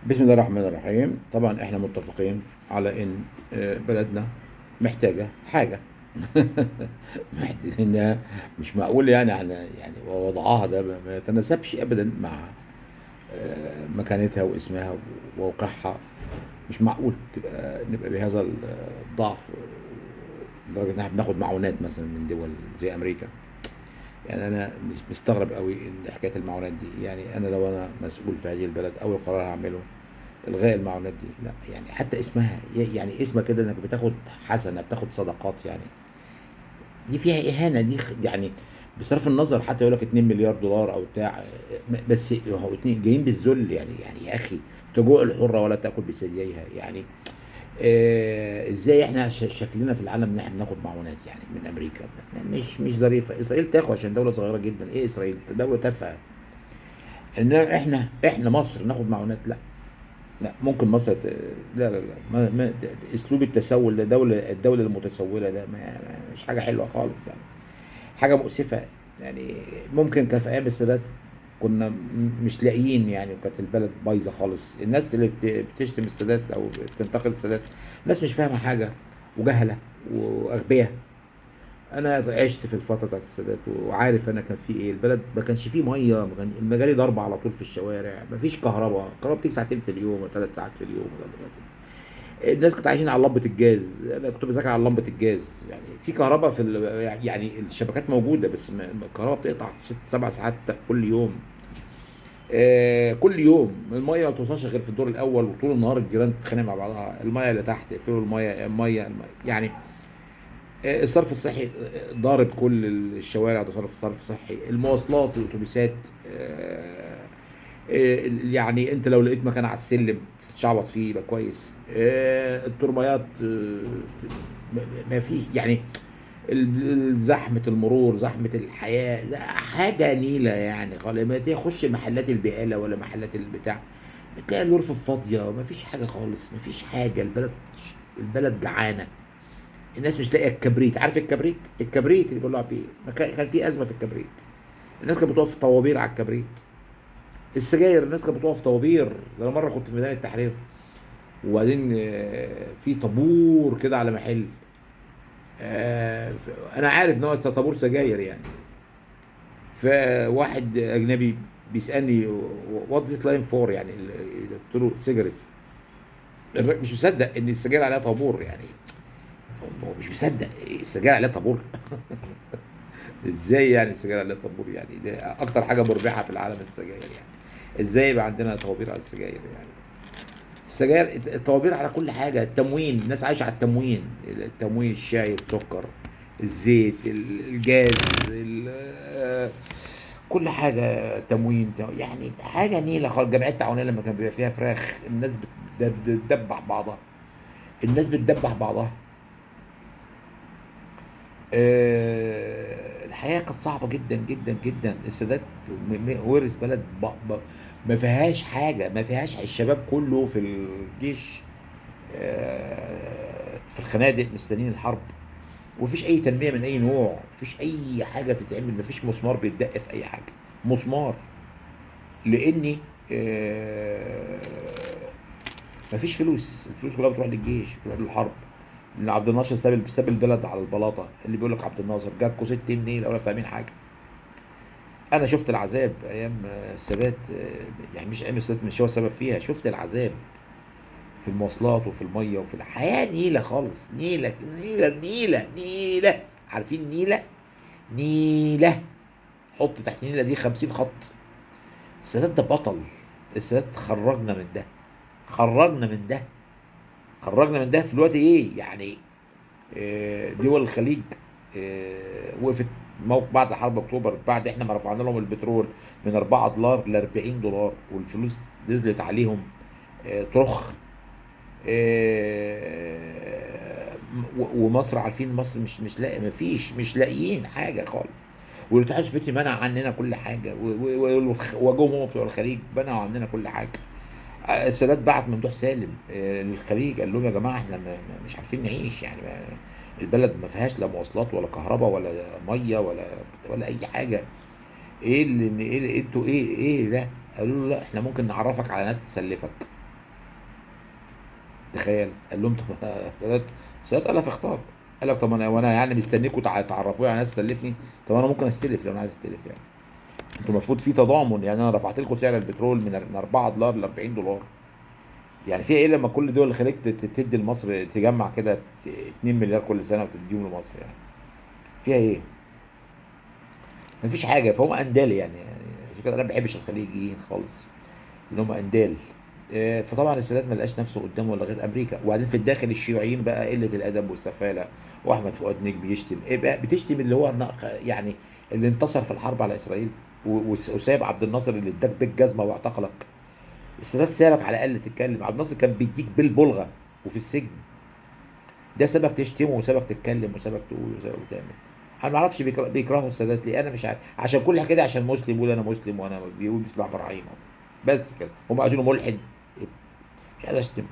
بسم الله الرحمن الرحيم. طبعا احنا متفقين على ان بلدنا محتاجة حاجة. انها مش معقول، يعني احنا يعني وضعها ده ما يتناسبش ابدا مع مكانتها واسمها ووقعها. مش معقول نبقى بهذا الضعف لدرجة ان احنا بناخد معونات مثلا من دول زي امريكا. يعني انا مش مستغرب قوي ان حكاية المعونات دي، يعني انا لو انا مسؤول في هذه البلد اول قرار هعمله الغاء المعونات دي. لا يعني حتى اسمها، يعني اسمها كده انك بتاخد حسنه، بتاخد صدقات، يعني دي فيها اهانه. دي يعني بصرف النظر حتى يقول لك 2 مليار دولار او بتاع، بس هو 2 جايين بالذل. يعني يا اخي تجوع الحرة ولا تاكل بثدييها. يعني ازاي احنا شكلنا في العالم ان احنا بناخد معونات يعني من امريكا؟ مش ظريفة. اسرائيل تاخد عشان دولة صغيرة جدا، ايه اسرائيل دولة تافهة، انما احنا مصر ناخد معونات؟ لا لا، ممكن مصر لا لا لا، ما اسلوب التسول ده، الدولة المتسوله ده مش حاجة حلوة خالص، يعني حاجة مؤسفة. يعني ممكن كان في ايام السادات كنا مش لاقيين يعني، وكانت البلد بايظة خالص. الناس اللي بتشتم السادات او بتنتقد السادات ناس مش فاهمه حاجة وجهله واغبياء. انا عشت في الفترة بتاعت السادات وعارف انا كان في ايه. البلد ما كانش فيه مية، ما كان المجاري ضرب على طول في الشوارع، ما فيش كهرباء، الكهرباء بتيجي ساعتين في اليوم ولا 3 ساعات في اليوم ولا 3. الناس كانت عايشين على لمبة الجاز، انا كنت بذاكر على لمبة الجاز. يعني في كهرباء في يعني الشبكات موجودة، بس الكهرباء بتقطع 6 7 ساعات كل يوم. كل يوم المية ما توصلش غير في الدور الاول، وطول النهار الجيران تتخانق مع بعضها، المية اللي تحت اقفلوا المية، المية، المية. يعني الصرف الصحي ضارب كل الشوارع، ده صرف صحي. المواصلات، الاتوبيسات، يعني انت لو لقيت مكان على السلم تتشعبط فيه يبقى كويس. الترميات، ما فيه يعني زحمة المرور، زحمة الحياة، حاجة نيلة يعني خالص. ما تخش محلات البقالة ولا محلات البتاع بتلاقي الغرفة فاضية، ما فيش حاجة خالص، ما فيش حاجة. البلد جعانة، الناس مش لاقية الكبريت. عارف الكبريت؟ الكبريت اللي بيقولوا بيه، ما كان في أزمة في الكبريت، الناس كانت بتقف طوابير على الكبريت. السجاير الناس كانت بتقف طوابير. ده انا مرة كنت في ميدان التحرير وبعدين في طابور كده على محل، انا عارف ان هو طابور سجاير يعني. فواحد اجنبي بيسالني what this line for، يعني قلت له cigarette. الراجل مش مصدق ان السجاير عليها طابور، يعني هو مش مصدق السجاير عليها طابور. ازاي يعني السجاير عليها طابور؟ يعني ده اكتر حاجة مربحة في العالم السجاير، يعني ازاي يبقى عندنا طوابير على السجاير؟ يعني السجاير الطوابير على كل حاجة. التموين، الناس عايشه على التموين، التموين، الشاي، السكر، الزيت، الجاز، كل حاجة تموين، يعني حاجة نيله خالص. الجمعية التعاونية لما كان بيبقى فيها فراخ الناس بتدبح بعضها، الناس بتدبح بعضها. الحياة كانت صعبة جدا جدا جدا. السادات ورث بلد ما فيهاش حاجة، ما فيهاش. الشباب كله في الجيش، في الخنادق مستنيين الحرب، ومفيش أي تنمية من أي نوع، مفيش أي حاجة بتتعمل، مفيش مسمار بيتدق في أي حاجة، مسمار، لأني مفيش فلوس، الفلوس كلها بتروح للجيش، بتروح للحرب. ان عبد الناصر ساب البلد على البلاطه. اللي بيقول لك عبد الناصر جابكوا 60 نيله ولا فاهمين حاجة. انا شفت العذاب ايام السادات، يعني مش ايام السادات، مش هو السبب فيها، شفت العذاب في المواصلات وفي المية وفي الحياة. نيله خالص، نيله نيله نيله نيله، عارفين نيله؟ نيله، حط تحت نيله دي 50 خط. السادات ده بطل، السادات خرجنا من ده، خرجنا من ده، خرجنا من ده في الوقت ايه يعني. دول الخليج وقفت موقف بعد حرب اكتوبر، بعد احنا ما رفعنا لهم البترول من 4 دولار ل 40 دولار، والفلوس نزلت عليهم طرخ. ومصر عارفين مصر مش لاقي، ما فيش، مش لاقيين حاجة خالص. والاتحاد السوفيتي منع عننا كل حاجة، وجوهم هم بتوع الخليج منعوا عننا كل حاجة. السادات بعت ممدوح سالم للخليج، قال لهم يا جماعة احنا مش عارفين نعيش، يعني البلد ما فيهاش لا مواصلات ولا كهرباء ولا مية ولا اي حاجة. ايه اللي، ايه اللي انتوا، ايه، ايه ده؟ قالوا له لا احنا ممكن نعرفك على ناس تسلفك. تخيل، قال لهم طب السادات، السادات قالها في خطاب، قال لك طب انا وانا يعني مستنيكم تعرفوني على ناس تسلفني، طب انا ممكن استلف لو انا عايز استلف يعني. انتوا المفروض في تضامن يعني، انا رفعت لكم سعر البترول من $4 ل $40، يعني في ايه لما كل دول الخليج تدي لمصر، تجمع كده 2 مليار كل سنة وتديهم لمصر، يعني فيها ايه؟ مفيش حاجة. فهم اندال يعني عشان كده انا ما بحبش الخليجيين خالص، لان هم اندال. فطبعا السادات ما لقاش نفسه قدامه ولا غير امريكا. وبعدين في الداخل الشيوعيين بقى قلة الادب والسفاله، واحمد فؤاد نجم يشتم، ايه بقى بتشتم اللي هو يعني اللي انتصر في الحرب على اسرائيل وساب عبد الناصر اللي اداك بالجزمه واعتقلك. السادات سابك على الاقل تتكلم، عبد الناصر كان بيديك بالبلغه وفي السجن، ده سابك تشتمه وسابك تتكلم وسابك تقول وسابك تعمل. انا ما اعرفش بيكرهوا السادات ليه، انا مش عارف، عشان كل حاجة كده، عشان مسلم بيقول انا مسلم وانا بيقول بسم الله الرحمن الرحيم بس كده، هم عايزينه ملحد، مش عايز اشتم،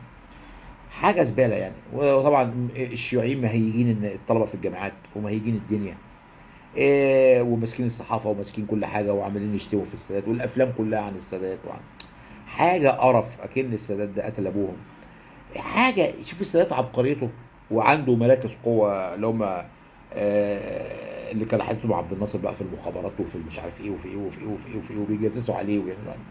حاجة زبالة يعني. وطبعا الشيوعيين مهيجين ان الطلبة في الجامعات ومهيجين الدنيا، وماسكين الصحافة وماسكين كل حاجة وعمالين يشتموا في السادات، والافلام كلها عن السادات وعن حاجة قرف، اكن السادات ده قتل ابوهم حاجة. شوف السادات عبقريته، وعنده مراكز قوة اللي هم اللي كان حاططهم عبد الناصر بقى في المخابرات وفي مش عارف ايه وفي ايه وفي ايه وفي ايه وفي ايه، وبيجسسوا عليه وبيعملوا عليه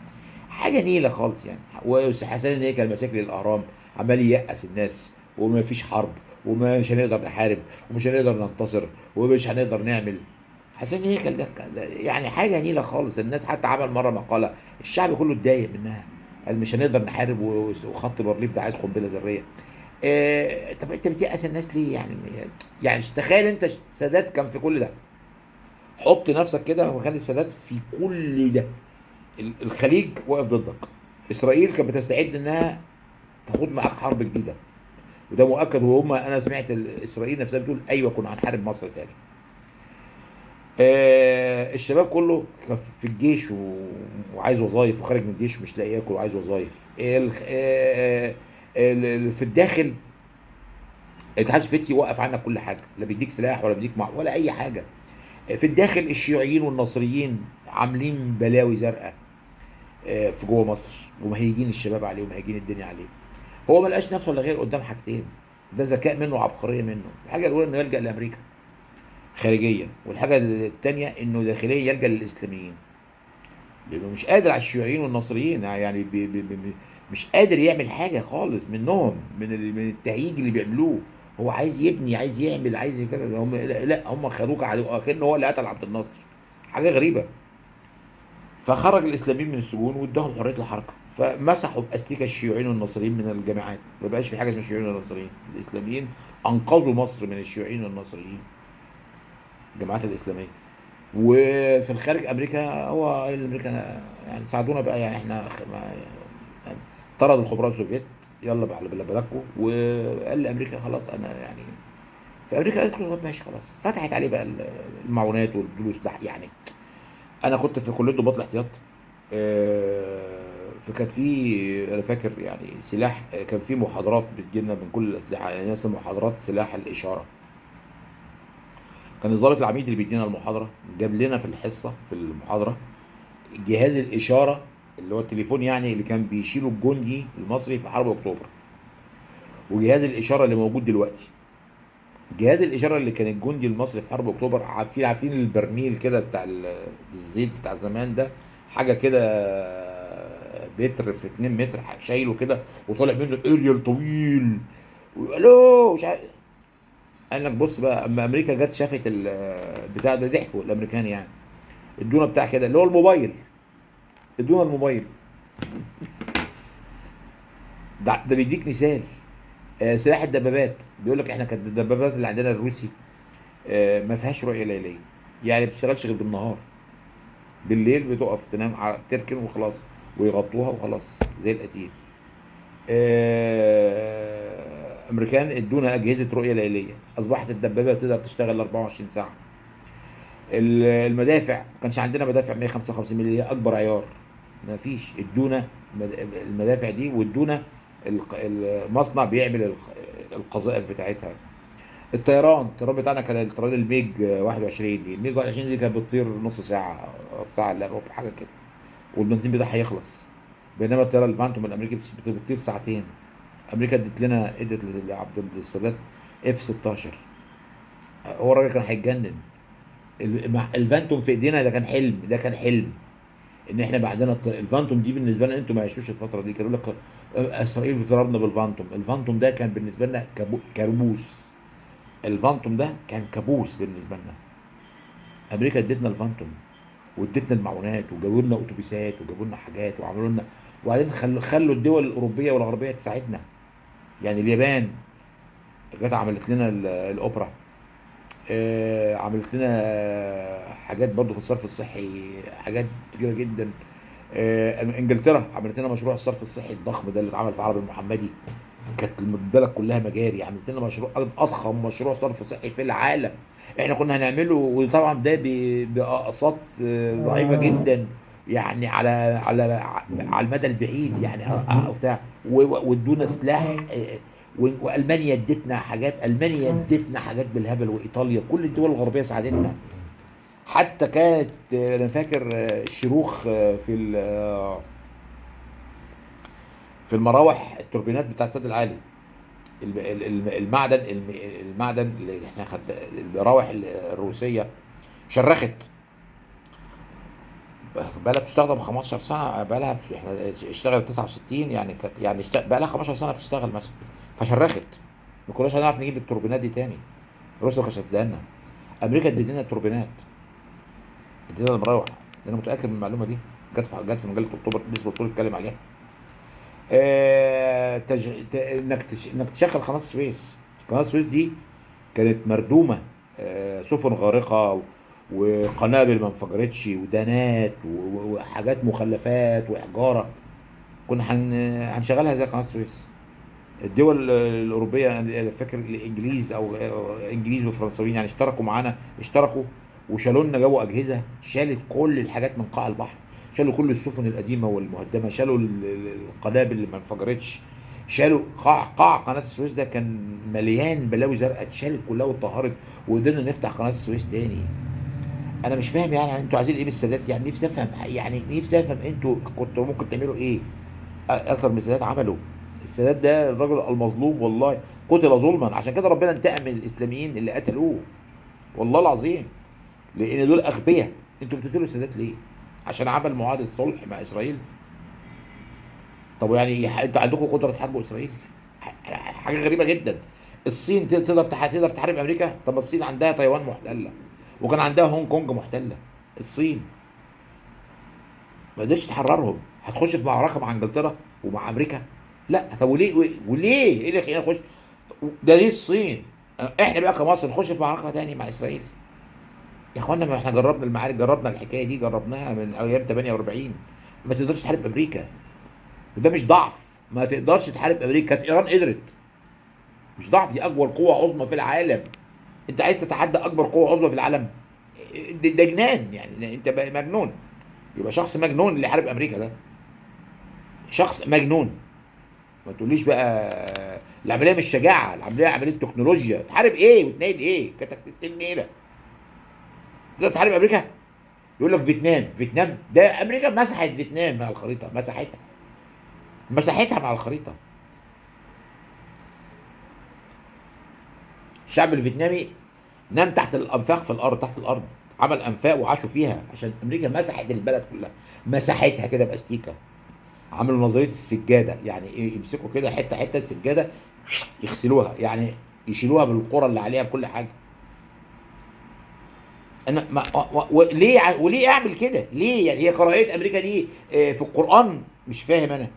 حاجة نيله خالص يعني. وحسين هيكل كان ماسك لي الاهرام عمال ييأس الناس، وما فيش حرب ومش هنقدر نحارب ومش هنقدر ننتصر ومش هنقدر نعمل. حسين هيكل ده يعني حاجة نيله خالص. الناس حتى عمل مرة مقاله الشعب كله اتضايق منها، قال مش هنقدر نحارب وخط بارليف ده عايز قنبلة ذرية. طب انت بتيأس الناس ليه يعني؟ يعني تخيل انت السادات كان في كل ده، حط نفسك كده مكان السادات في كل ده. الخليج واقف ضدك، اسرائيل كانت بتستعد انها تخوض معاك حرب جديدة، وده مؤكد. وهم انا سمعت اسرائيل نفسها بتقول ايوه كنا هنحارب مصر تاني. الشباب كله كان في الجيش وعايز وظايف، وخارج من الجيش مش لاقي ياكل وعايز وظايف. في الداخل الاتحاد السوفيتي وقف عنك كل حاجة، لا بيديك سلاح ولا بيديك ولا اي حاجة. في الداخل الشيوعيين والنصريين عاملين بلاوي زرقاء، في جوه مصر، ومهيجين الشباب عليه ومهيجين الدنيا عليه. هو ما لقاش نفسه الا غير قدام حاجتين، ده ذكاء منه وعبقريه منه. الحاجة الاولى انه يلجأ لامريكا خارجيا، والحاجة الثانية انه داخليا يلجأ للاسلاميين، لانه مش قادر على الشيوعيين والنصريين، يعني بي بي بي مش قادر يعمل حاجة خالص منهم، من التهيج اللي بيعملوه. هو عايز يبني، عايز يعمل، عايز كده، هم لا، هم خدوك كأنه هو اللي قتل عبد الناصر، حاجة غريبة. فخرج الاسلاميين من السجون واداهم حرية الحركة، فمسحوا باستيكه الشيوعيين والنصريين من الجامعات، ما بقاش في حاجة اسمها شيوعيين والنصريين. الاسلاميين انقذوا مصر من الشيوعيين والنصريين، الجامعات الاسلامية. وفي الخارج امريكا، هو قال الامريكا يعني ساعدونا بقى، يعني احنا يعني طردوا الخبراء السوفيت، يلا بقى على بلدكم. وقال لامريكا خلاص انا يعني، فامريكا قالت له طب ماشي خلاص، فتحت عليه بقى المعونات والدروس. لا يعني انا كنت في كليه ضباط الاحتياط، فكانت في، انا فاكر يعني سلاح، كان في محاضرات بتجيلنا من كل الاسلحة، يعني مثلا محاضرات سلاح الاشارة، كان الضابط العميد اللي بيدينا المحاضرة جاب لنا في الحصة في المحاضرة جهاز الاشارة اللي هو التليفون يعني، اللي كان بيشيله الجندي المصري في حرب اكتوبر، وجهاز الاشارة اللي موجود دلوقتي. جهاز الاشارة اللي كان الجندي المصري في حرب اكتوبر، عارفين البرميل كده بتاع الزيت بتاع زمان ده، حاجة كده متر في 2 متر، شايله كده وطالع منه اريال طويل، الو مش عارف. قال لك بص بقى، اما امريكا جت شافت البتاع ده ضحكوا الامريكان يعني، ادونا بتاع كده اللي هو الموبايل، ادونا الموبايل ده بيديك مثال. سلاح الدبابات، بيقول لك احنا كانت الدبابات اللي عندنا الروسي، ما فيهاش رؤية ليليه، يعني ما بتشتغلش غير بالنهار، بالليل بتقف تنام تركن وخلاص، ويغطوها وخلاص زي القتيل. امريكان ادونا اجهزة رؤية ليليه، اصبحت الدبابة تقدر تشتغل 24 ساعة. المدافع، ما كانش عندنا مدافع 155 مللي اكبر عيار، ما فيش، ادونا المدافع دي، وادونا المصنع بيعمل القذائف بتاعتها. الطيران بتاعنا كان الطيران الميج 21 دي، الميج 21 دي كانت بتطير نص ساعة، ساعة الا ربع حاجة كده، والبنزين بتاعها يخلص، بينما الطيارة الفانتوم الامريكي بتطير ساعتين. امريكا ادت لنا، ادت لعبد السادات F 16. هو الراجل كان هيتجنن. الفانتوم في ايدينا، ده كان حلم، ده كان حلم ان احنا بعدنا الفانتوم دي بالنسبة لنا، انتوا ما عشتوش الفترة دي. كانوا يقول لك اسرائيل بتضربنا بالفانتوم. الفانتوم ده كان بالنسبة لنا كابوس. الفانتوم ده كان كابوس بالنسبة لنا. امريكا ادتنا الفانتوم وادتنا المعونات، وجابوا لنا اتوبيسات وجابوا لنا حاجات وعملوا لنا، وبعدين خلوا الدول الاوروبية والغربية تساعدنا. يعني اليابان جت عملت لنا الاوبرا، عملت لنا حاجات برضو في الصرف الصحي، حاجات كبيرة جدا. انجلترا عملت لنا مشروع الصرف الصحي الضخم ده اللي اتعمل في عرب المحمدي، كانت البلد كلها مجاري. عملت لنا مشروع اضخم مشروع صرف صحي في العالم احنا كنا هنعمله، وطبعا ده باقساط ضعيفة جدا يعني على على على المدى البعيد يعني بتاع. وادونا سلاح، والمانيا ادتنا حاجات، المانيا ادتنا حاجات بالهبل، وايطاليا، كل الدول الغربية ساعدتنا. حتى كانت انا فاكر الشروخ في المراوح، التوربينات بتاعت السد العالي، المعدن اللي احنا خد، المراوح الروسية شرخت، بقالها بتستخدم 15 سنة، بقالها احنا اشتغلت 69 يعني، يعني بقالها 15 سنة بتشتغل مثلا، فشرخت. ما كناش هنعرف نجيب التوربينات دي تاني، روسيا ما كانتش هتديها لنا. امريكا ادت لنا التوربينات، ادينا المراوح. انا متاكد من المعلومة دي، جت في مجلة اكتوبر، بالنسبة للفول اتكلم عليها. انك تشغل قناة السويس. قناة السويس دي كانت مردومه، سفن غارقة وقنابل ما انفجرتش ودانات وحاجات مخلفات وحجاره، كنا هنشغلها زي قناة السويس. الدول الاوروبية، انا فاكر الانجليز او انجليز وفرنساويين يعني اشتركوا معانا، اشتركوا وشالوا لنا، جابوا اجهزة شالت كل الحاجات من قاع البحر، شالوا كل السفن القديمة والمهدمه، شالوا القنابل اللي ما انفجرتش، شالوا قاع قناة السويس ده كان مليان بلاوي زرقاء، اتشالت كلها واتطهرت، وقدرنا نفتح قناة السويس تاني. انا مش فاهم يعني انتوا عايزين ايه بالسادات؟ يعني نفسي افهم، يعني نفسي افهم انتوا كنتوا ممكن تعملوا ايه اكتر من السادات عمله. السادات ده الرجل المظلوم والله، قتل ظلما، عشان كده ربنا انتقم من الاسلاميين اللي قتلوه والله العظيم، لان دول اغبياء. انتوا بتقتلوا السادات ليه؟ عشان عمل معاهدة صلح مع اسرائيل؟ طب يعني انتوا عندكم قدره تحاربوا اسرائيل؟ حاجة غريبة جدا. الصين تقدر تحارب امريكا؟ طب الصين عندها تايوان محتلة، وكان عندها هونج كونج محتلة، الصين ما قدرتش تحررهم. هتخش في معركة مع انجلترا ومع امريكا؟ لا. طب وليه ايه اللي يخلينا نخش ده؟ دي الصين. احنا بقى كمصر نخش في معركة تاني مع اسرائيل؟ يا اخوانا ما احنا جربنا المعارك، جربنا الحكاية دي، جربناها من ايام 48. ما تقدرش تحارب امريكا، وده مش ضعف، ما تقدرش تحارب امريكا. كانت ايران قدرت، مش ضعف، دي اكبر قوة عظمى في العالم. انت عايز تتحدى اكبر قوة عظمى في العالم؟ ده جنان يعني، انت مجنون، يبقى شخص مجنون اللي حارب امريكا، ده شخص مجنون. ما تقوليش بقى العملية مش شجاعة، العملية عملية تكنولوجيا. تحارب ايه وتنيل ايه؟ كتك 60 نيله تقدر تحارب امريكا؟ يقول لك فيتنام، فيتنام ده امريكا مسحت فيتنام مع الخريطة، مسحتها مع الخريطة. الشعب الفيتنامي نام تحت الانفاق في الارض، تحت الارض عمل انفاق وعاشوا فيها، عشان امريكا مسحت البلد كلها، مسحتها كده باستيكه. عملوا نظرية السجادة، يعني ايه؟ يمسكوا كده حتة حتة السجادة يغسلوها، يعني يشيلوها بالقرى اللي عليها بكل حاجة. انا ما وليه وليه اعمل كده؟ ليه يعني؟ هي كراهية امريكا دي في القران؟ مش فاهم انا.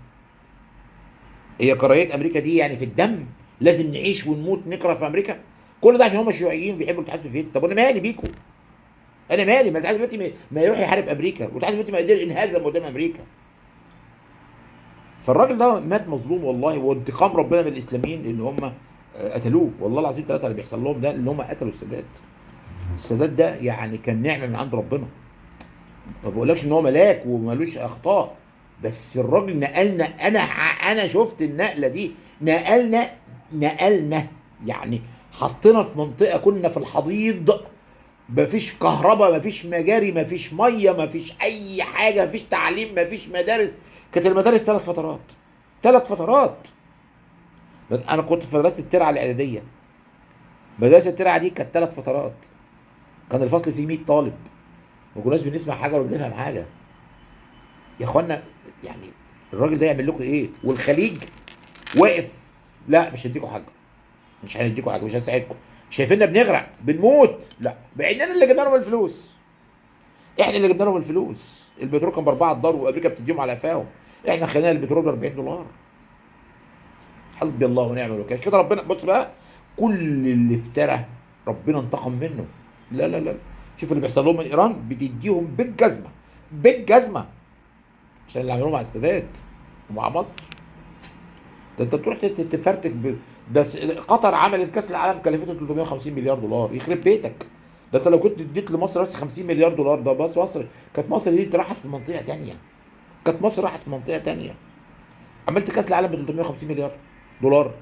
هي كراهية امريكا دي يعني في الدم؟ لازم نعيش ونموت نكره في امريكا؟ كل ده عشان هم شيوعيين بيحبوا الاتحاد السوفيتي. طب انا مالي بيكم؟ انا مالي؟ ما الاتحاد السوفيتي ما يروح يحارب امريكا، والاتحاد السوفيتي ما قدر انهزم قدام امريكا. فالراجل ده مات مظلوم والله، وانتقام ربنا من الاسلاميين اللي هم قتلوه والله العظيم. ثلاثة اللي بيحصل لهم ده اللي هم قتلوا السادات. السادات ده يعني كان نعمه من عند ربنا، ما بقولكش ان هو ملاك ومالوش اخطاء، بس الراجل نقلنا. انا شفت النقلة دي، نقلنا يعني حطينا في منطقة كنا في الحضيض، مفيش كهرباء، مفيش مجاري، مفيش مية، مفيش اي حاجة، مفيش تعليم، مفيش مدارس. كانت المدارس 3 فترات، 3 فترات. انا كنت في مدرسه الترعه الاعدادية. مدرسه الترعه دي كانت 3 فترات، كان الفصل فيه 100 طالب، ما كناش بنسمع حاجة ولا بنفهم حاجة. يا اخوانا يعني الراجل ده يعمل لكم ايه؟ والخليج واقف، لا مش هنديكوا حاجة، مش هنديكوا حاجة، مش هنساعدكم، شايفيننا بنغرق بنموت. لا، بعدنا اللي جبنا لهم الفلوس، احنا اللي جبنا لهم الفلوس. البترول كان ب4 دولار وامريكا بتديهم على قفاهم، احنا خلينا البترول ب 40 دولار. حسبي الله ونعم الوكيل. كده ربنا، بص بقى، كل اللي افترى ربنا انتقم منه. لا لا لا، شوف اللي بيحصل لهم من ايران، بتديهم بالجزمه بالجزمه عشان اللي عملوه مع السادات ومع مصر. ده انت بتروح تفرتك ده قطر عملت كاس العالم كلفته 350 مليار دولار، يخرب بيتك. ده انت لو كنت اديت لمصر بس 50 مليار دولار، ده بس مصر كانت، مصر دي راحت في منطقة ثانية، كانت مصر راحت في منطقة ثانية. عملت كاس العالم ب 350 مليار دولار،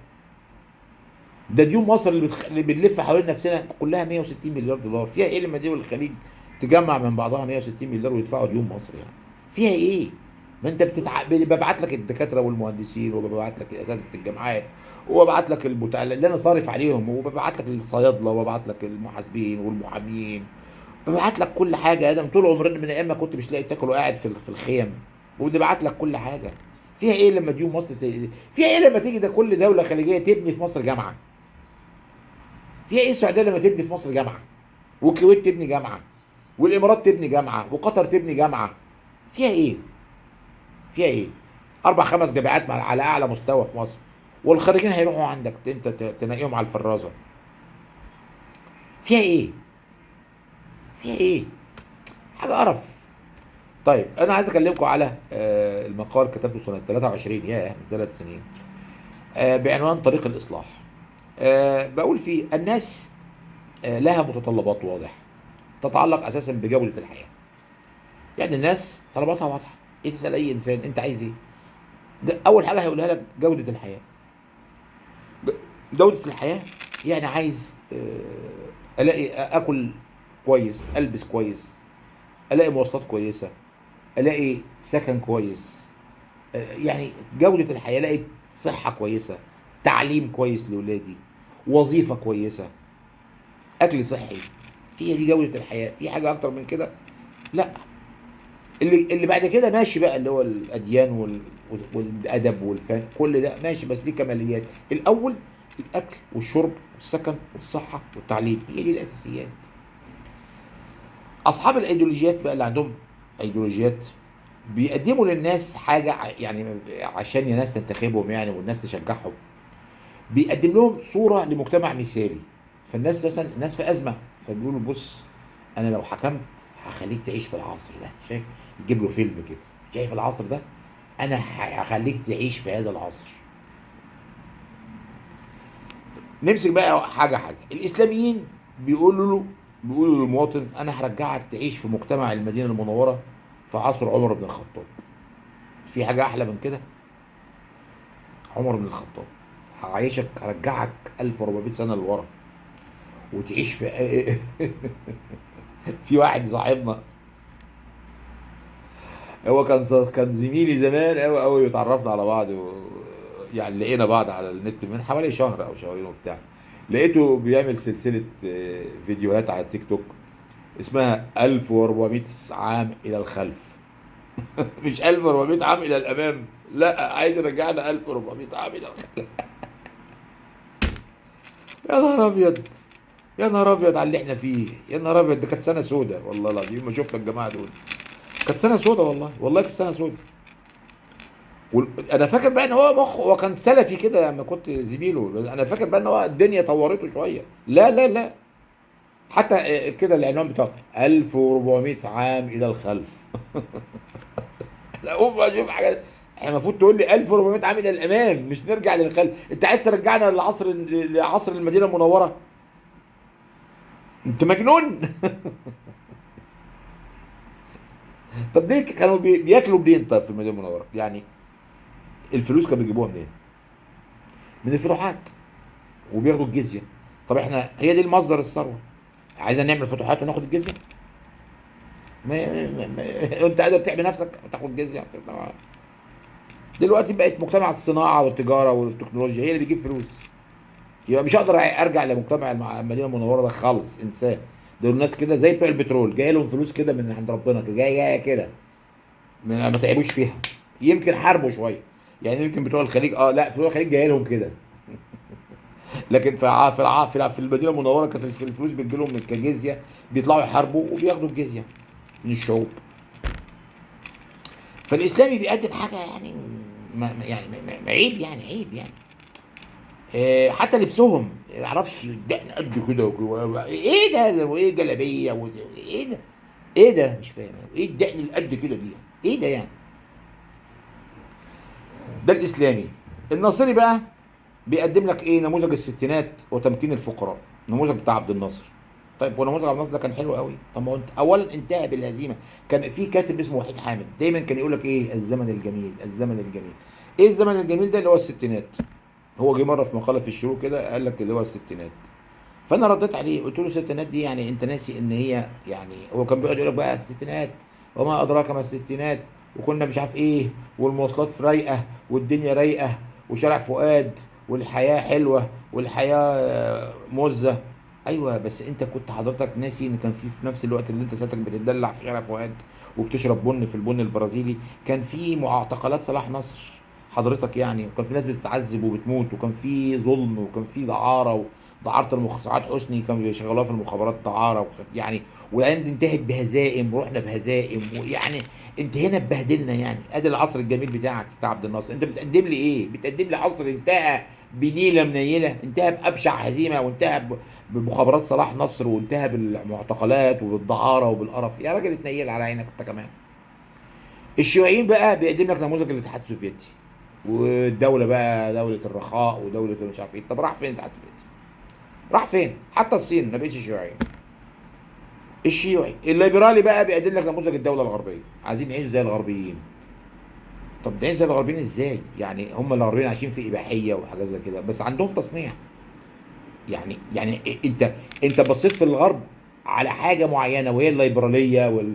ده ديون مصر اللي بنلف حوالين نفسنا كلها 160 مليار دولار. فيها ايه لما دول الخليج تجمع من بعضها 160 مليار ويدفعوا ديون مصر؟ يعني فيها ايه؟ ما انت ببعت لك الدكاترة والمهندسين، وببعت لك اساتذة الجامعات، وببعت لك اللي انا صارف عليهم، وببعت لك الصيادله، وببعت لك المحاسبين والمحامين، ببعت لك كل حاجة. انا طول عمرنا من ايام ما كنت مش لاقي تاكل وقاعد في الخيم، وبنبعت لك كل حاجة. فيها ايه لما ديون مصر فيها ايه لما تيجي ده كل دولة خليجية تبني في مصر جامعه؟ فيها ايه السعودية لما تبني في مصر جامعه، والكويت تبني جامعه، والامارات تبني جامعه، وقطر تبني جامعه؟ فيها ايه؟ فيها ايه؟ 4 5 جامعات على اعلى مستوى في مصر، والخريجين هيروحوا عندك انت تنقيهم على الفرازه. فيها ايه؟ فيها ايه؟ حاجة قرف. طيب انا عايز اكلمكم على المقال كتبته سنة 23، ياه من 3 سنين، بعنوان طريق الاصلاح. بقول فيه الناس لها متطلبات واضحة تتعلق اساسا بجوده الحياة. يعني الناس طلباتها واضحة، ايه تسال اي انسان انت عايز ايه؟ اول حاجة هيقولها لك جوده الحياة. جوده الحياة يعني عايز الاقي اكل كويس، البس كويس، الاقي مواصلات كويسة، الاقي سكن كويس، يعني جوده الحياة، الاقي صحة كويسة، تعليم كويس لاولادي، وظيفة كويسة، اكل صحي. هي دي جوده الحياة. في حاجة اكتر من كده؟ لا. اللي بعد كده ماشي بقى، اللي هو الاديان والادب والفن، كل ده ماشي، بس دي كماليات. الاول الاكل والشرب والسكن والصحة والتعليم، هي دي الاساسيات. اصحاب الايديولوجيات بقى اللي عندهم ايديولوجيات بيقدموا للناس حاجة يعني عشان الناس تنتخبهم يعني والناس تشجعهم، بيقدم لهم صوره لمجتمع مثالي. فالناس مثلا، الناس في ازمة، فبيقولوا بص انا لو حكمت هخليك تعيش في العصر ده، شايف؟ يجيب له فيلم كده، شايف العصر ده؟ انا هخليك تعيش في هذا العصر. نمسك بقى حاجة حاجة. الاسلاميين بيقولوا للمواطن انا هرجعك تعيش في مجتمع المدينة المنورة في عصر عمر بن الخطاب. في حاجة احلى من كده؟ عمر بن الخطاب هعيشك، هرجعك 1400 سنة لورا وتعيش في في واحد صاحبنا، هو كان زميلي زمان قوي قوي، وتعرفنا على بعض يعني لقينا بعض على النت من حوالي شهر او شهرين وبتاع. لقيته بيعمل سلسلة فيديوهات على التيك توك اسمها 1400 عام الى الخلف. مش 1400 عام الى الامام، لا، عايز يرجعنا 1400 عام الى الخلف. يا نهار ابيض، يا نهار ابيض على اللي احنا فيه، يا نهار ابيض. ده كانت سنة سودة والله العظيم، ما شفت الجماعة دول، كانت سنة سودة والله، والله كانت سنة سودة. انا فاكر بقى ان هو مخ، هو كان سلفي كده لما كنت زميله، انا فاكر بقى ان هو الدنيا طورته شوية. لا لا لا، حتى كده العنوان بتاعه 1400 عام الى الخلف. لا قوم اشوف حاجة، احنا المفروض تقول لي 1400 عام الى الامام، مش نرجع للخلف. انت عايز ترجعنا لعصر المدينة المنورة؟ انت مجنون. طب ليه كانوا بياكلوا منين طيب في المدينة المنورة؟ يعني الفلوس كانوا بيجيبوها منين؟ من الفتوحات، وبياخدوا الجزية. طب احنا هي دي المصدر الثروة، عايزين نعمل فتوحات وناخد الجزية؟ ما انت قادر تحمي نفسك وتاخد جزيه؟ دلوقتي بقت مجتمع الصناعة والتجارة والتكنولوجيا هي اللي بتجيب فلوس. يبقى مش هقدر ارجع لمجتمع المدينة المنورة ده خالص، انساه. دول ناس كده زي بتوع البترول، جاي لهم فلوس كده من عند ربنا كده، جاية كده، ما تعبوش فيها. يمكن حاربوا شوية يعني، يمكن بتوع الخليج لا، بتوع الخليج جاي لهم كده. لكن في المدينة المنورة كانت الفلوس بتجي لهم كجزيه، بيطلعوا يحاربوا وبياخدوا الجزية من الشعوب. فالاسلامي بيقدم حاجة يعني ما يعني ما عيب يعني، عيب يعني. حتى لبسهم ما اعرفش دقن قد كده، ايه ده، وايه جلابية، ايه ده، ايه ده، مش فاهم ايه الدقن اللي قد كده دي، ايه ده يعني. ده الاسلامي. الناصري بقى بيقدم لك ايه؟ نموذج الستينات وتمكين الفقراء، نموذج بتاع عبد الناصر. طيب ونموذج عبد الناصر ده كان حلو قوي. طب ما هو اولا انتهى بالهزيمة. كان في كاتب اسمه وحيد حامد دايما كان يقول لك ايه؟ الزمن الجميل، الزمن الجميل. ايه الزمن الجميل ده؟ اللي هو الستينات. هو جه مرة في مقاله في الشروق كده قال لك اللي هو الستينات. فانا رديت عليه قلت له الستينات دي يعني انت ناسي ان هي يعني، هو كان بيقعد يقول لك بقى الستينات وما ادراك ما الستينات، وكنا مش عارف ايه، والمواصلات رايقة والدنيا رايقة وشارع فؤاد والحياة حلوة والحياة مزه. ايوه بس انت كنت حضرتك ناسي ان كان في نفس الوقت اللي انت ساعتك بتدلع في شارع فؤاد وبتشرب بن في البن البرازيلي، كان في معتقلات صلاح نصر حضرتك يعني، وكان في ناس بتتعذب وبتموت، وكان في ظلم، وكان في دعاره، ودعاره المخ... سعاد حسني كانوا بيشغلوها في المخابرات دعاره يعني، والايام دي انتهت بهزائم ورحنا بهزائم، ويعني انتهينا اتبهدلنا يعني. ادي العصر الجميل بتاعك بتاع عبد الناصر. انت بتقدم لي ايه؟ بتقدم لي عصر انتهى بنيله منيله، انتهى بابشع هزيمة، وانتهى بمخابرات صلاح نصر، وانتهى بالمعتقلات وبالدعاره وبالقرف. يا راجل اتنيل على عينك انت كمان. الشيوعيين بقى بيقدم لك نموذج الاتحاد السوفيتي، والدولة بقى دولة الرخاء ودولة مش عارف ايه. طب راح فين الاتحاد السوفيتي؟ راح فين؟ حتى الصين ما بقتش شيوعية. الشيوعي الليبرالي بقى بيقدم لك نموذج الدولة الغربية، عايزين نعيش زي الغربيين. طب نعيش زي الغربيين ازاي؟ يعني هم الغربيين عايشين في اباحية وحاجات زي كده، بس عندهم تصنيع. يعني انت بصيت في الغرب على حاجة معينة، وهي الليبرالية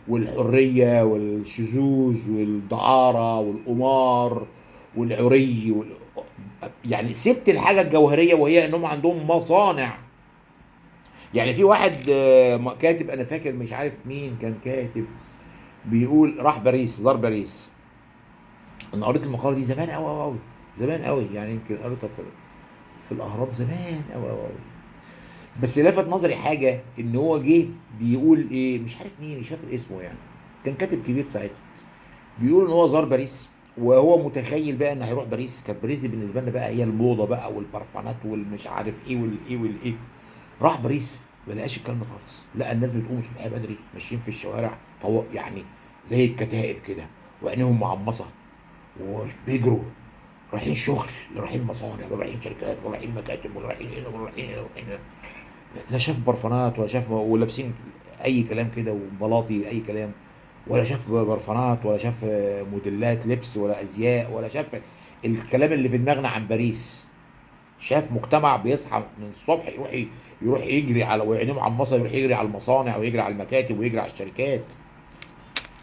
والحرية والشذوذ والدعاره والقمار والعري يعني سبت الحاجة الجوهرية، وهي انهم عندهم مصانع. يعني في واحد كاتب، انا فاكر مش عارف مين كان كاتب، بيقول راح باريس، زار باريس. انا قريت المقالة دي زمان قوي قوي قوي، زمان قوي يعني، يمكن قريتها في الاهرام زمان قوي قوي قوي. بس لفت نظري حاجة، ان هو جه بيقول ايه، مش عارف مين، مش فاكر اسمه يعني، كان كاتب كبير ساعتها، بيقول ان هو زار باريس، وهو متخيل بقى ان هيروح باريس. كانت باريس دي بالنسبة لنا بقى هي الموضة بقى والبرفانات والمش عارف ايه والايه والايه. راح باريس ما لقاش الكلام ده خالص، لقى الناس بتقوم الصبح بدري ماشيين في الشوارع يعني زي الكتائب كده، وعينيهم معمصه وبيجروا، رايحين شغل، رايحين مصانع، ورايحين شركات، ورايحين مكاتب، ورايحين هنا ورايحين هنا ورايحين هنا. لا شاف برفانات ولا شاف، ولابسين اي كلام كده وبلاطي اي كلام، ولا شاف برفانات ولا شاف موديلات لبس ولا ازياء، ولا شاف الكلام اللي في دماغنا عن باريس. شاف مجتمع بيصحى من الصبح يروح يجري على، وعينيه معمصه، يروح يجري على المصانع ويجري على المكاتب ويجري على الشركات.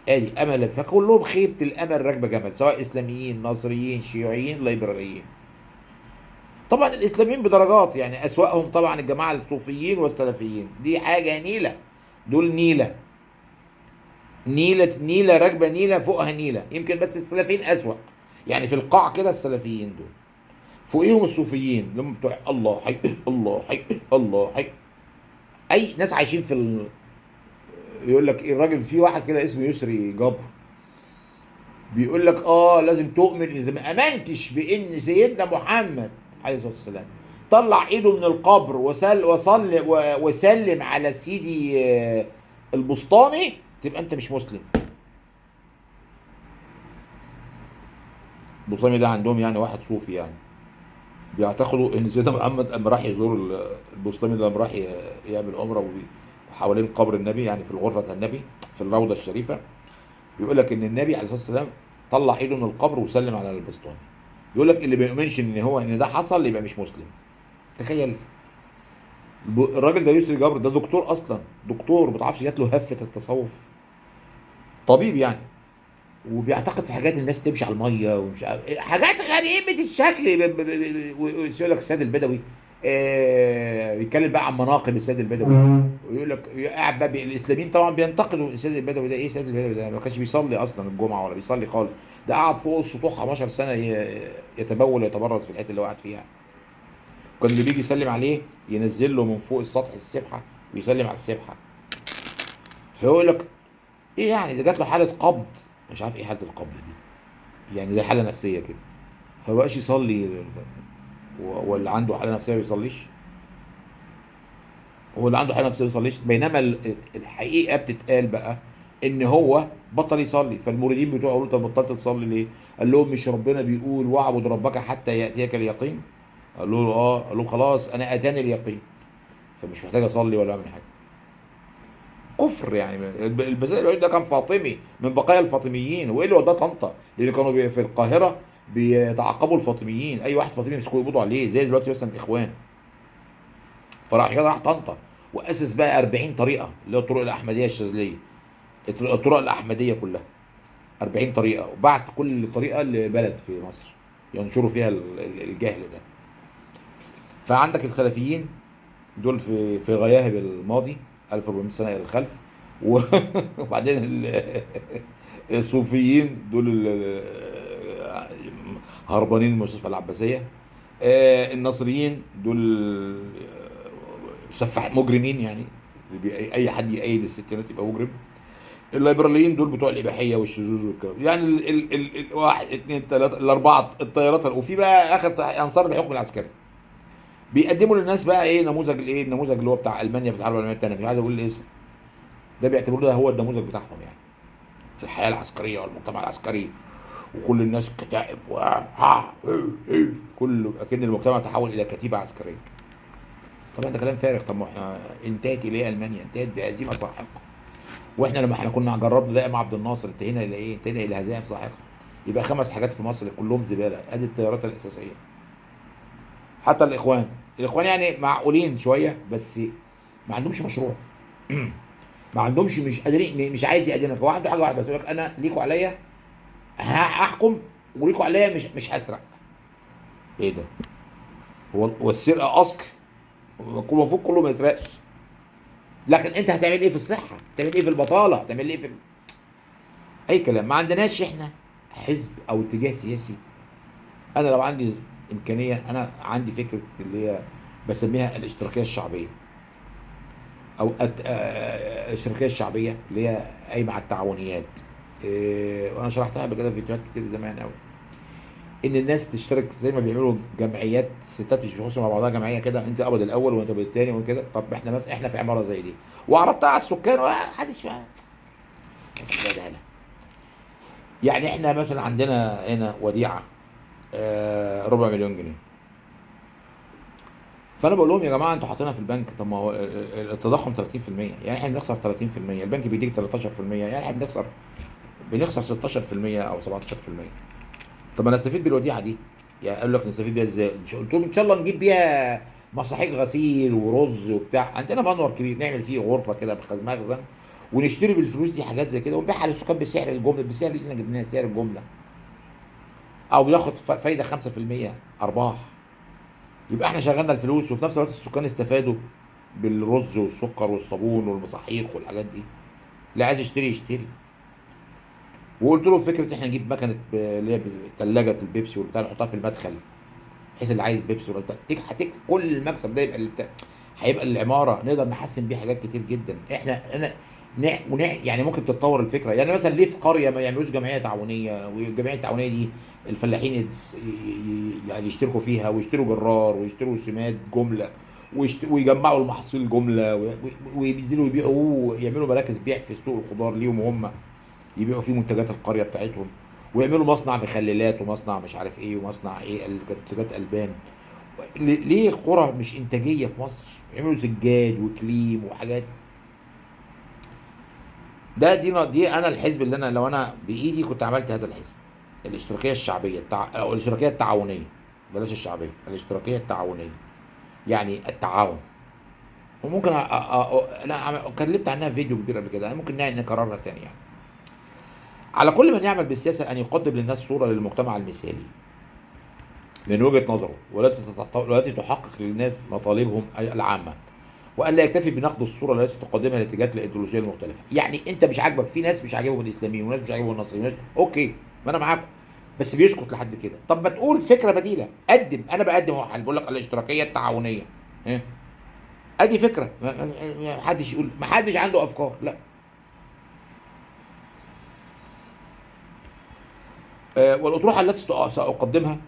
ادي امل. فكلهم خيبه الامل راكبه جمل، سواء اسلاميين ناصريين شيوعيين ليبراليين. طبعا الاسلاميين بدرجات يعني، اسوأهم طبعا الجماعة الصوفيين والسلفيين، دي حاجة نيله، دول نيله نيله نيله راكبه نيله فوقها نيله. يمكن بس السلفيين اسوأ يعني، في القاع كده السلفيين دول، فوقيهم الصوفيين اللي هم بتوع الله حي الله حي الله حي، اي ناس عايشين في يقول لك الراجل، في واحد كده اسمه يسري جبر بيقول لك لازم تؤمن، اذا ما امنتش بان سيدنا محمد عليه الصلاة والسلام طلع ايده من القبر وصل وسلم على سيدي البسطامي تبقى انت مش مسلم. البسطامي ده عندهم يعني واحد صوفي، يعني بيعتقدوا ان سيدنا محمد اما راح يزور البسطامي ده، لما راح يعمل عمره حوالين قبر النبي، يعني في الغرفة بتاع النبي في الروضة الشريفة، بيقول لك ان النبي عليه الصلاة والسلام طلع ايده من القبر وسلم على البسطامي. يقول لك اللي ما يؤمنش ان هو ان ده حصل يبقى مش مسلم. تخيل الراجل ده يسري جبر ده دكتور اصلا، دكتور ما تعرفش جات له هفه التصوف، طبيب يعني، وبيعتقد في حاجات الناس تمشي على المية ومش حاجات غريبة الشكل. يقول لك السيد البدوي، بيتكلم بقى عن مناقب السيد البدوي، ويقول لك قاعد بقى الاسلاميين طبعا بينتقدوا السيد البدوي ده. ايه السيد البدوي ده؟ ما كانش بيصلي اصلا الجمعة ولا بيصلي خالص، ده قعد فوق السطوح 15 سنة يتبول ويتبرز في الحتة اللي هو قاعد فيها. كان اللي بيجي يسلم عليه ينزل له من فوق السطح السبحة ويسلم على السبحة. فيقول لك ايه يعني، ده جات له حاله قبض، مش عارف ايه حاله القبض دي، يعني زي حاله نفسية كده، فبقاش يصلي. واللي عنده حاله نفسية ما بيصليش، هو اللي عنده حاله نفسية ما بيصليش. بينما الحقيقة بتتقال بقى ان هو بطل يصلي. فالمريدين بتوعه قالوا له طب بطلت تصلي ليه؟ قال لهم مش ربنا بيقول واعبد ربك حتى ياتيك اليقين؟ قالوا له اه. قال لهم خلاص انا اتاني اليقين، فمش محتاج اصلي ولا اعمل حاجة. كفر يعني. البسائل الوحيد ده كان فاطمي من بقايا الفاطميين، وايه اللي وداه طنطا؟ لان كانوا في القاهرة بيتعاقبوا الفاطميين، اي واحد فاطمي يمسكوه يقبضوا عليه، زي دلوقتي مثلا الاخوان. فراح كده راح طنطا واسس بقى 40 طريقه، اللي هي الطرق الاحمدية الشاذليه، الطرق الاحمدية كلها 40 طريقه، وبعت كل طريقه لبلد في مصر ينشروا فيها الجهل ده. فعندك السلفيين دول في غياهب الماضي 1400 سنة الى الخلف، وبعدين الصوفيين دول هربانين من المستشفى العباسية، النصريين دول سفاح مجرمين، يعني اي حد يأيد الستينات يبقى مجرم. الليبراليين دول بتوع الاباحية والشذوذ والكلام، يعني واحد اثنين ثلاثة الاربعة الطيارات. وفي بقى اخر انصار الحكم العسكري بيقدموا للناس بقى ايه نموذج، الايه النموذج اللي هو بتاع المانيا في الحرب العالمية الثانية، مش عايز اقول الاسم ده، بيعتبروه ده هو النموذج بتاعهم، يعني الحياة العسكرية والمجتمع العسكري وكل الناس كتائب و ها كله، اكن المجتمع تحول الى كتيبة عسكرية. طبعا ده كلام فارغ. طب ما احنا انتهت اليه المانيا، انتهت بهزيمة ساحقة، واحنا لما احنا كنا جربنا ده مع عبد الناصر انتهينا الى ايه؟ انتهينا الى هزائم ساحقة. يبقى 5 حاجات في مصر كلهم زبالة، ادي التيارات الاساسية. حتى الاخوان، الاخوان يعني معقولين شوية، بس ما عندهمش مشروع، ما عندهمش، مش قادرين، مش عايز يقدمك. هو عنده حاجة واحدة بس، يقول لك انا ليكوا عليا هحكم وليكوا عليا مش هسرق. ايه ده؟ هو السرقة اصل المفروض كله ما يسرقش، لكن انت هتعمل ايه في الصحة؟ هتعمل ايه في البطالة؟ هتعمل ايه في اي كلام؟ ما عندناش احنا حزب او اتجاه سياسي. انا لو عندي امكانية، انا عندي فكرة اللي هي بسميها الاشتراكية الشعبية، او الاشتراكية الشعبية اللي هي قايمة على التعاونيات، وانا شرحتها قبل كده في فيديوهات كتير زمان قوي، ان الناس تشترك زي ما بيعملوا جمعيات الستات، مش بيخشوا مع بعضها جمعية كده، انت قبض الاول وانت قبض الثاني وكده. طب احنا مثلا احنا في عمارة زي دي وعرضتها على السكان ومحدش يعني. احنا مثلا عندنا هنا وديعة ربع مليون جنيه، فانا بقول لهم يا جماعة انتوا حاطينها في البنك، طب ما هو التضخم 30%، يعني احنا بنخسر 30%، البنك بيديك 13%، يعني احنا بنخسر 16% او 17%. طب ما نستفيد بالوديعه دي، يعني قالوا لك نستفيد بيها ازاي؟ قلت لهم ان شاء الله نجيب بيها مصاحيك غسيل ورز وبتاع، عندنا منور كبير نعمل فيه غرفة كده مخزن، ونشتري بالفلوس دي حاجات زي كده ونبيعها للسكان بسعر الجملة، بسعر اللي احنا جبناه سعر الجملة، او بناخد فايده 5% ارباح. يبقى احنا شغلنا الفلوس وفي نفس الوقت السكان استفادوا بالرز والسكر والصابون والمصاحيق والحاجات دي. اللي عايز يشتري يشتري. وقلت له فكرة احنا نجيب مكنه اللي هي ثلاجه البيبسي والبتاع، نحطها في المدخل، بحيث اللي عايز بيبسي ولا بتاع كل المكسب ده يبقى هيبقى العمارة نقدر نحسن بيه حاجات كتير جدا. احنا انا يعني ممكن تتطور الفكرة. يعني مثلا ليه في قرية ما يعملوش جمعية تعاونية، والجمعية التعاونية دي الفلاحين يعني يشتركوا فيها ويشتروا جرار ويشتروا سماد جملة ويجمعوا المحاصيل جملة وينزلوا يبيعوه، يعملوا مراكز بيع في سوق الخضار ليهم هم، يبيعوا فيه منتجات القرية بتاعتهم، ويعملوا مصنع مخللات ومصنع مش عارف ايه ومصنع ايه منتجات البان. ليه القرى مش انتاجية في مصر؟ يعملوا سجاد وكليم وحاجات. ده دي انا الحزب اللي انا لو انا بايدي كنت عملت هذا الحزب، الاشتراكية الشعبية او الاشتراكية التعاونية، بلاش الشعبية، الاشتراكية التعاونية، يعني التعاون. وممكن انا اتكلمت عنها في فيديو كبير قبل كده، ممكن نكررها تاني. يعني على كل من يعمل بالسياسة ان يقدم للناس صوره للمجتمع المثالي من وجهه نظره، والتي تحقق للناس مطالبهم العامة، وان لا يكتفي بنقد الصورة التي تقدمها الاتجاهات الايديولوجية المختلفة. يعني انت مش عاجبك، في ناس مش عاجبهم الاسلاميين وناس مش عاجبهم النصرانيين وناس، okay ما انا معاكم، بس بيسكت لحد كده. طب ما تقول فكرة بديله، قدم. انا بقدم اهو حل، بقول لك الاشتراكية التعاونية، ها ادي فكرة. ما حدش يقول، ما حدش عنده افكار. لا. والاطروحه التي ساقدمها،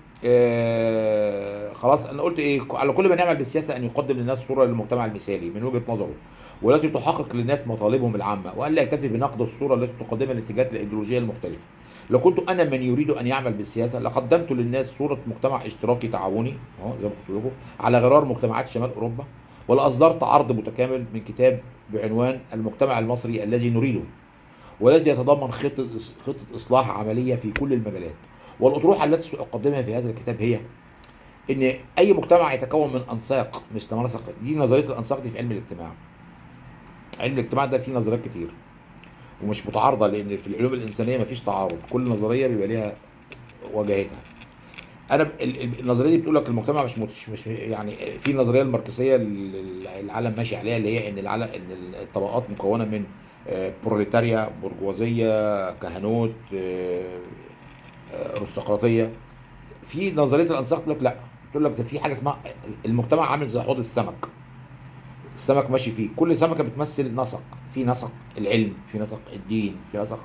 خلاص انا قلت ايه؟ على كل من يعمل بالسياسة ان يقدم للناس صوره للمجتمع المثالي من وجهه نظره، والتي تحقق للناس مطالبهم العامة، وان لا يكتفي بنقد الصورة التي تقدمها الاتجاهات الايديولوجية المختلفة. لو كنت انا من يريد ان يعمل بالسياسة لقدمت للناس صوره مجتمع اشتراكي تعاوني، اهو زي ما قلت لكم، على غرار مجتمعات شمال اوروبا، ولاصدرت عرض متكامل من كتاب بعنوان المجتمع المصري الذي نريده، والذي يتضمن خطه اصلاح عملية في كل المجالات. والاطروحه التي ساقدمها في هذا الكتاب هي ان اي مجتمع يتكون من انساق مثل مناسق، دي نظرية الانساق دي في علم الاجتماع. علم الاجتماع ده فيه نظريات كتير ومش متعارضه، لان في العلوم الانسانية مفيش تعارض، كل نظرية بيبقى ليها واجهتها. انا النظرية دي بتقول لك المجتمع مش يعني، في النظرية الماركسيه اللي العالم ماشي عليها، اللي هي ان العالم، ان الطبقات مكونة من بروليتاريا، برجوازيه، كهنوت، ارستقراطيه. في نظرية الانساق تقول لك لا، تقول لك ده في حاجة اسمها المجتمع عامل زي حوض السمك، السمك ماشي فيه، كل سمكة بتمثل نسق، في نسق العلم، في نسق الدين، في نسق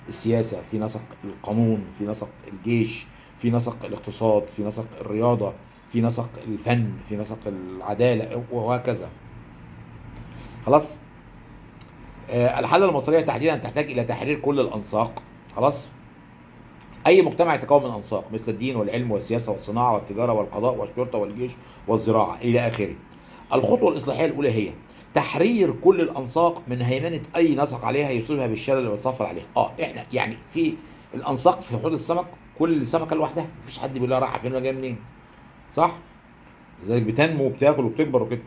السياسة، في نسق القانون، في نسق الجيش، في نسق الاقتصاد، في نسق الرياضة، في نسق الفن، في نسق العدالة، وهكذا. خلاص. الحالة المصرية تحديدا تحتاج الى تحرير كل الانساق. خلاص. اي مجتمع يتكون من انساق مثل الدين والعلم والسياسة والصناعة والتجارة والقضاء والشرطة والجيش والزراعة الى اخره. الخطوة الاصلاحية الاولى هي تحرير كل الانساق من هيمنة اي نسق عليها يصيبها بالشلل ويتطفل عليها. احنا يعني في الانساق في حوض السمك، كل سمكة لوحدها، مفيش حد بيقول لها رايحة فين ولا جاية منين، صح؟ لذلك بتنمو وبتاكل وبتكبر وكده.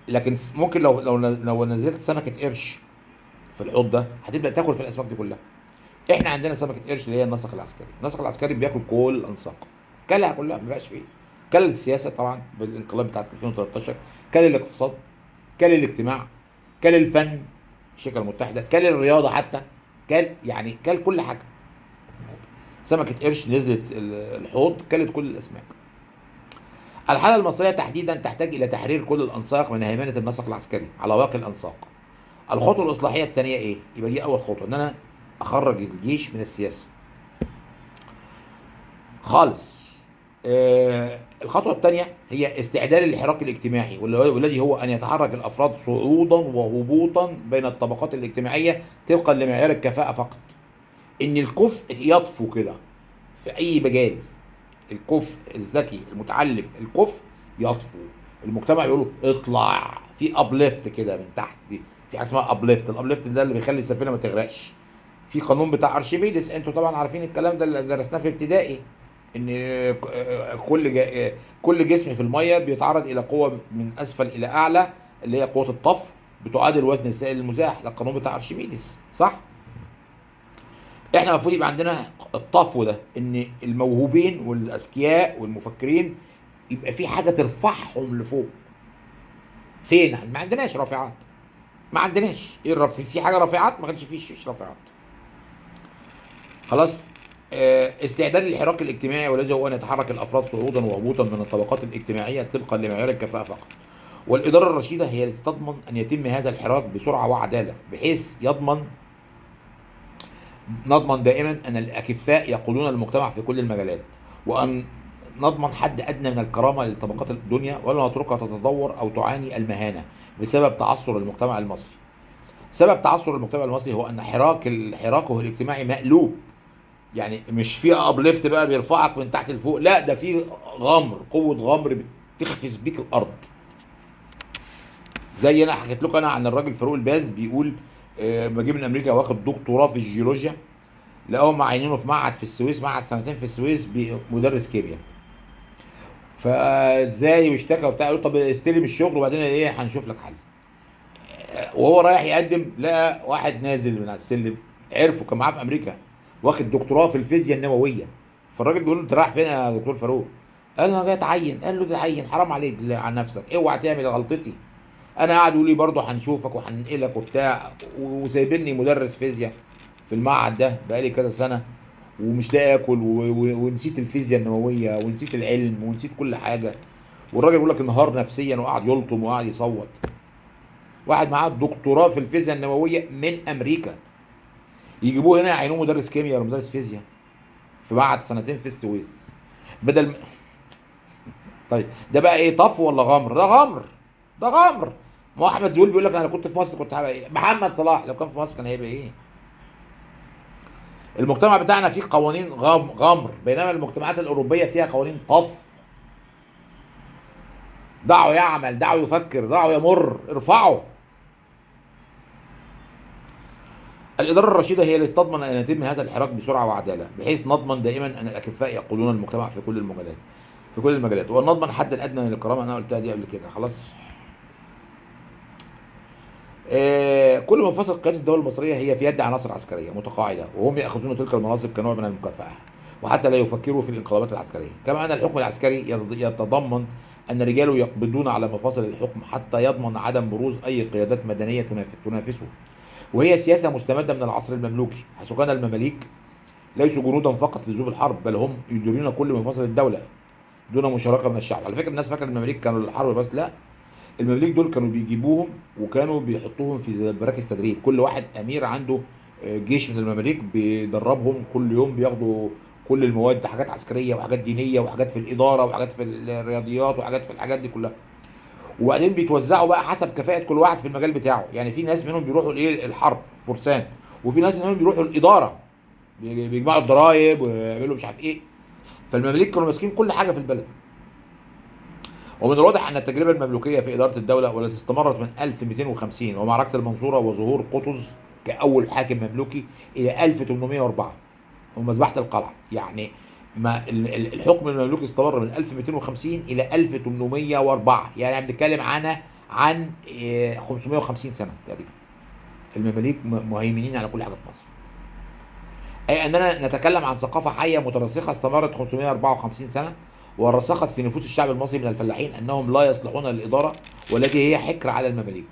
لكن ممكن لو لو لو نزلت سمكة قرش في الحوض ده هتبدا تاكل في الاسماك دي كلها. احنا عندنا سمكة قرش اللي هي النسق العسكري، النسق العسكري بياكل كل الانساق، كلها كلها، ما بقاش فيه. كل السياسة طبعا بالانقلاب بتاع 2013، كل الاقتصاد، كل الاجتماع، كل الفن، الشركة المتحدة، كل الرياضة حتى، كل يعني كل كل حاجة. سمكة قرش نزلت الحوض كلت كل الاسماك. الحالة المصرية تحديدا تحتاج الى تحرير كل الانساق من هيمنة النسق العسكري على باقي الانساق. الخطوة الاصلاحية الثانية ايه؟ يبقى دي اول خطوة، ان انا اخرج الجيش من السياسة خالص. الخطوة الثانية هي استعدال الحراك الاجتماعي، والذي هو ان يتحرك الافراد صعودا وهبوطا بين الطبقات الاجتماعية طبقا لمعيار الكفاءة فقط. ان الكفء يطفو كده في اي مجال، الكفء الذكي المتعلم، الكفء يطفو، المجتمع يقول له اطلع، في uplift كده من تحت، في حاجة اسمها uplift. ال uplift ده اللي بيخلي السفينة ما تغرقش. في قانون بتاع ارشميدس، انتوا طبعا عارفين الكلام ده اللي درسناه في ابتدائي، ان كل جسم في المية بيتعرض الى قوة من اسفل الى اعلى اللي هي قوة الطفو بتعادل وزن السائل المزاح، ده القانون بتاع ارشميدس، صح؟ احنا المفروض يبقى عندنا الطفو ده، ان الموهوبين والاذكياء والمفكرين يبقى في حاجة ترفعهم لفوق. فين؟ ما عندناش رافعات، ما عندناش ايه الرف، في حاجة رافعات؟ ما كانش فيش رافعات. خلاص. استعداد للحراك الاجتماعي، والذي هو ان يتحرك الافراد صعودا وهبوطا من الطبقات الاجتماعية طبقا لمعيار الكفاءة فقط. والادارة الرشيدة هي التي تضمن ان يتم هذا الحراك بسرعة وعداله، بحيث نضمن دائما ان الاكفاء يقودون المجتمع في كل المجالات، وان نضمن حد ادنى من الكرامة للطبقات الدنيا، ولا نتركها تتطور او تعاني المهانه بسبب تعثر المجتمع المصري. سبب تعثر المجتمع المصري هو ان حراكه الاجتماعي مقلوب، يعني مش في uplift بقى بيرفعك من تحت لفوق، لا ده في غمر، قوة غمر بتخفز بيك الارض. زي انا حكيت لكم انا عن الراجل فاروق الباز، بيقول لما جه من امريكا واخد دكتوراه في الجيولوجيا، لقوهم معينينه في معهد في السويس، معهد سنتين في السويس مدرس كيمياء. فازاي واشتكى وبتاع، قالوا طب استلم الشغل وبعدين ايه هنشوف لك حل. وهو رايح يقدم لقى واحد نازل من على السلم، عرفه كان معاه في امريكا، واخد دكتوراه في الفيزياء النووية. فالراجل بيقول له انت رايح فين يا دكتور فاروق؟ قال له انا جاي اتعين. قال له تعين؟ حرام عليك على نفسك، اوعى تعمل غلطتي. انا قاعد يقول لي برضه هنشوفك وهننقلك وبتاع، وسايبني مدرس فيزياء في المعهد ده بقالي كذا سنة ومش لاقي اكل، ونسيت الفيزياء النووية ونسيت العلم ونسيت كل حاجة. والراجل بيقول لك انهار نفسيا وقعد يلطم وقعد يصوت. واحد معاه دكتوراه في الفيزياء النووية من امريكا، يجيبوه هنا يعينوه مدرس كيمياء ولا مدرس فيزياء في بعد سنتين في السويس بدل ما... طيب ده بقى ايه، طف ولا غمر؟ ده غمر، ده غمر. ما هو احمد زويل بيقول لك انا كنت في مصر كنت هبقى ايه؟ محمد صلاح لو كان في مصر كان هيبقى ايه؟ المجتمع بتاعنا فيه قوانين غمر، بينما المجتمعات الاوروبية فيها قوانين طف. دعه يعمل، دعه يفكر، دعه يمر، ارفعه. الإدارة الرشيدة هي التي تضمن أن يتم هذا الحراك بسرعة وعدالة، بحيث نضمن دائما أن الأكفاء يقودون المجتمع في كل المجالات، في كل المجالات، ونضمن حد الأدنى للكرامة. أنا قلتها دي قبل كده خلاص. كل مفاصل قيادة الدولة المصرية هي في يد عناصر عسكرية متقاعدة، وهم يأخذون تلك المناصب كنوع من المكافأة، وحتى لا يفكروا في الانقلابات العسكرية. كما أن الحكم العسكري يتضمن أن رجاله يقبضون على مفاصل الحكم حتى يضمن عدم بروز أي قيادات مدنية تنافسه، وهي سياسة مستمدة من العصر المملوكي، حيث كان المماليك ليسوا جنودا فقط في ذوب الحرب، بل هم يديرون كل مفاصل الدولة دون مشاركة من الشعب. على فكرة الناس فاكرة المماليك كانوا للحرب بس، لا، المماليك دول كانوا بيجيبوهم وكانوا بيحطوهم في مراكز تدريب. كل واحد أمير عنده جيش من المماليك بيدربهم كل يوم، بياخدوا كل المواد، حاجات عسكرية وحاجات دينية وحاجات في الإدارة وحاجات في الرياضيات وحاجات في الحاجات دي كلها. وبعدين بيتوزعوا بقى حسب كفاءة كل واحد في المجال بتاعه. يعني في ناس منهم بيروحوا الايه، الحرب فرسان، وفي ناس منهم بيروحوا الإدارة، بيجمعوا الضرايب ويعملوا مش عارف ايه. فالمماليك كانوا ماسكين كل حاجة في البلد. ومن الواضح أن التجربة المملوكية في إدارة الدولة والتي استمرت من 1250 ومعركة المنصورة وظهور قطز كأول حاكم مملوكي إلى 1804 ومذبحة القلعة، يعني ما الحكم المملوكي استمر من 1250 إلى 1804، يعني بنتكلم عن 550 سنة تقريبا. المماليك مهيمنين على كل حاجة في مصر. أي أننا نتكلم عن ثقافة حية مترسخة استمرت 554 سنة، ورسخت في نفوس الشعب المصري من الفلاحين أنهم لا يصلحون للإدارة، والتي هي حكر على المماليك.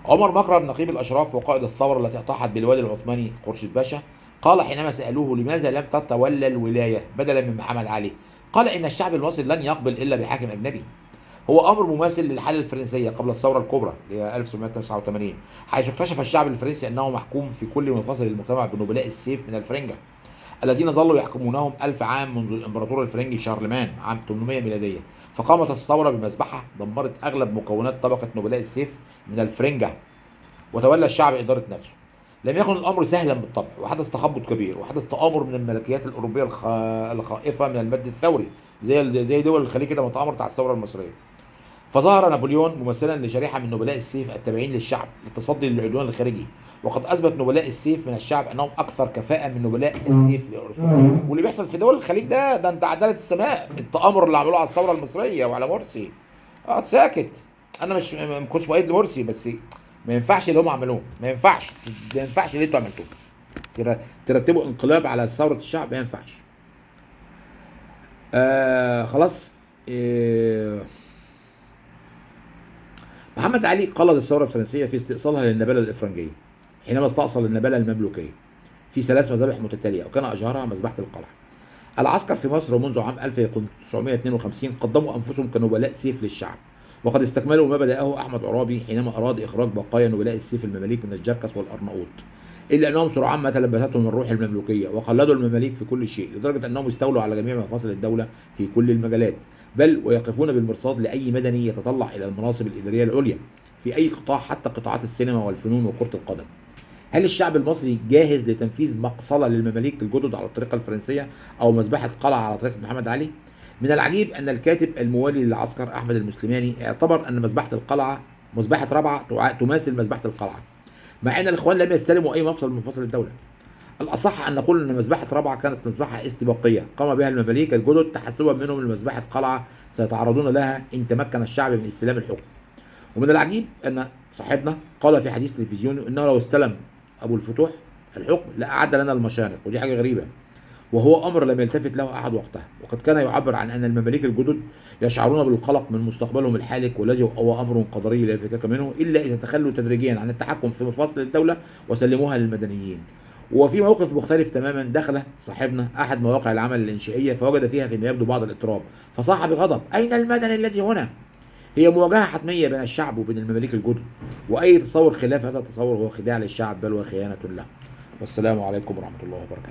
عمر مكرم نقيب الأشراف وقائد الثورة التي أطاحت بالوالي العثماني خورشيد باشا قال حينما سألوه لماذا لم تتولى الولاية بدلا من محمد علي، قال إن الشعب المصري لن يقبل إلا بحاكم أجنبي. هو أمر مماثل للحالة الفرنسية قبل الثورة الكبرى ل 1789، حيث اكتشف الشعب الفرنسي أنه محكوم في كل مفاصل المجتمع بنبلاء السيف من الفرنجة الذين ظلوا يحكمونهم 1000 عام منذ الإمبراطور الفرنجي شارلمان عام 800 ميلادية. فقامت الثورة بمذبحة دمرت أغلب مكونات طبقة نبلاء السيف من الفرنجة، وتولى الشعب إدارة نفسه. لم يكن الأمر سهلا بالطبع، وحدث تخبط كبير، وحدث تآمر من الملكيات الأوروبية الخائفة من المد الثوري زي دول الخليج كده ما تآمرت على الثورة المصرية. فظهر نابليون ممثلا لشريحة من نبلاء السيف التابعين للشعب للتصدي للعدوان الخارجي، وقد أثبت نبلاء السيف من الشعب أنهم أكثر كفاءة من نبلاء السيف الأرستقراطي. واللي بيحصل في دول الخليج ده انت عدالة السماء، التآمر اللي عملوه على الثورة المصرية وعلى مرسي. اقعد ساكت، أنا مش ما كنتش مؤيد لمرسي، بس ما ينفعش اللي هم عملوه، ما ينفعش اللي انتوا عملتوه. ترتبوا انقلاب على ثورة الشعب، ما ينفعش. خلاص. محمد علي قلد الثورة الفرنسية في استئصالها للنبالة الإفرنجية حينما استأصل النبالة المملوكية في 3 مذابح متتالية، وكان أشهرها مذبحة القلعة. العسكر في مصر منذ عام 1952 قدموا أنفسهم كنبلاء سيف للشعب، وقد استكملوا ما بدأه أحمد عرابي حينما أراد إخراج بقايا نبلاء السيف المماليك من الجركس والأرناؤوط، إلا أنهم سرعان ما تلبستهم الروح المملوكية وقلدوا المماليك في كل شيء، لدرجة أنهم استولوا على جميع مفاصل الدولة في كل المجالات، بل ويقفون بالمرصاد لأي مدني يتطلع إلى المناصب الإدارية العليا في أي قطاع، حتى قطاعات السينما والفنون وكرة القدم. هل الشعب المصري جاهز لتنفيذ مقصلة للمماليك الجدد على الطريقة الفرنسية أو مذبحة قلعة على طريقة محمد علي؟ من العجيب أن الكاتب الموالي للعسكر أحمد المسلماني اعتبر أن مذبحة القلعة مذبحة رابعة تماثل مذبحة القلعة، مع أن الإخوان لم يستلموا أي مفصل من مفاصل الدولة. الأصح أن نقول أن مذبحة رابعة كانت مذبحة استباقية قام بها المماليك الجدد تحسبا منهم لمذبحة قلعة سيتعرضون لها إن تمكن الشعب من استلام الحكم. ومن العجيب أن صاحبنا قال في حديث تلفزيوني أنه لو استلم أبو الفتوح الحكم لأعد لنا المشانق، ودي حاجة غريبة، وهو أمر لم يلتفت له أحد وقتها. وقد كان يعبر عن أن المماليك الجدد يشعرون بالقلق من مستقبلهم الحالك، والذي هو أمر قدري لا فكاك منه إلا إذا تخلوا تدريجيا عن التحكم في مفاصل الدولة وسلموها للمدنيين. وفي موقف مختلف تماما دخل صاحبنا أحد مواقع العمل الإنشائية فوجد فيها فيما يبدو بعض الاضطراب، فصاح بغضب: أين المدني الذي هنا؟ هي مواجهة حتمية بين الشعب وبين المماليك الجدد، وأي تصور خلاف هذا التصور هو خداع للشعب بل وخيانة له. والسلام عليكم ورحمة الله وبركاته.